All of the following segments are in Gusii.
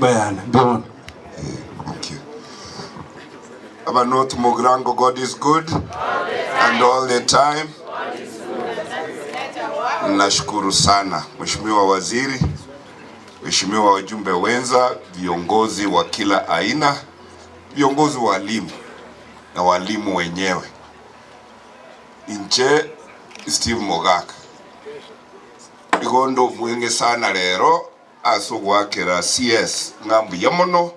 Bayane, mbuya mono. Thank you. Abanoti Mugirango, God is good and all the time. Nashukuru sana Mheshimiwa Waziri, Mheshimiwa wajumbe wenza, viongozi wa kila aina, viongozi wa walimu na walimu wenyewe. Inche Steve Mogaka igo nde omweng'e sana rero ase ogoakera CS ng'a mbuya mono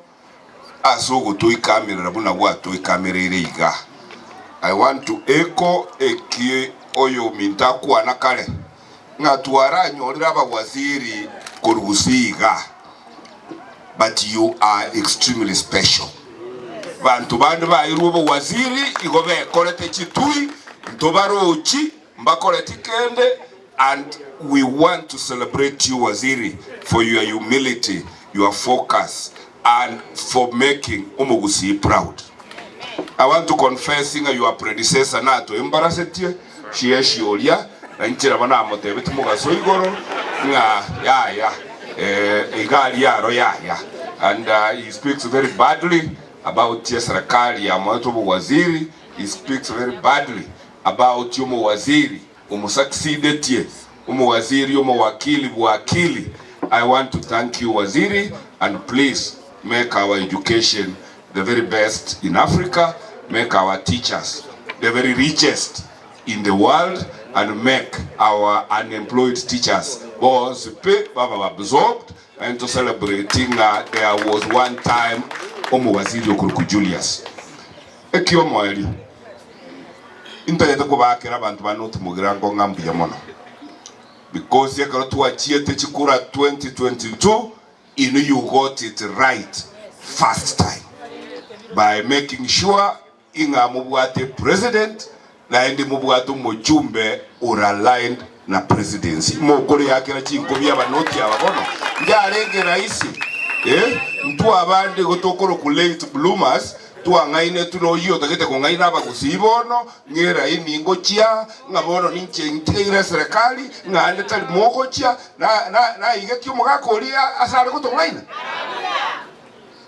ase ogotoikamerera buna gwatoikamereire iga. I want to echo eki oyominto akwana kare, ng'a twaranyorire abawaziri korwa Gusii iga, but you are extremely special. Banto bande bairwe obowaziri igo bekorete chitui, ntobarochi, mbakoreti kende, and we want to celebrate you waziri for your humility, your focus and for making omogusii proud. I want to confess ng'a your predecessor natoembarasetie chiashi oria, na inche nabo namotebetie mogaso igoro ng'a yaya eh, iga aria aro yaya and he speaks very badly about eserekari yamoete obowaziri, he speaks very badly about omowaziri omosucceedetie omowaziri omowakili bwakili. I want to thank you waziri and please make our education the very best in Africa, make our teachers the very richest in the world and make our unemployed teachers bonsi pi baba absorbed and to celebrate ng'a there was one time omowaziri okorokwa Julius. Ekiomoerio, intagete kobakera abanto ba North Mugirango ng'a mbuya mono because ekero twachiete chikura 2022 inwe you got it right first time by making sure ing'a mobwate president naende mobwate omochumbe ore aligned na presidency. Mokoreakera chinkobi abanoti aba bono njarenge rahisi eh, ntwe abande igo tokorokwa late bloomers twang'ainetwe noyio otagete kong'aina abagusii bono ng'eraini ngochia ng'a bono ninche ntigaire eserekari ng'a ande tari mogochia na na naigetie omogaka oria ase are gotong'aina.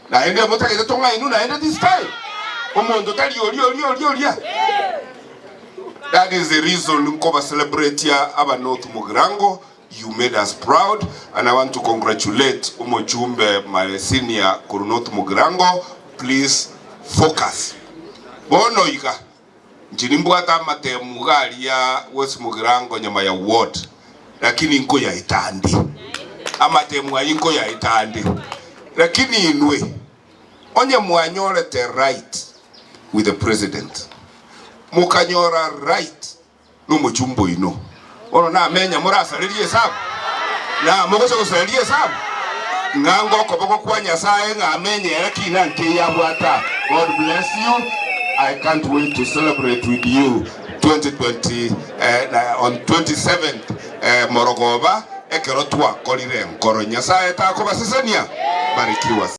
Naende motagete tong'ainwe naende this time? Omonto tari oria oria oria oria. That is the reason nkoba celebratia aba North Mugirango, you made us proud and I want to congratulate omochumbe my senior korwa North Mugirango, please focus. Bono iga, inche nimbwate amatemu iga aria West Mugirango nyama ya ward, lakini nkoyaeta ande. Amatemu ayio nkoyaeta ande. Lakini inwe, onye mwanyorete right with the president, mokanyora right nomochumba oino, bono namenya morasarerie esabu? Na mogocha gosareria esabu? Ng'a ngokoboko kwa Nyasae ng'a amenye ere kina nkeiyo abwate aa. God bless you, I can't wait to celebrate with you 2020 eh, on 27th eh, morogoba ekero twakorire enkoro. Nyasae takobasesenia? Barikiwa.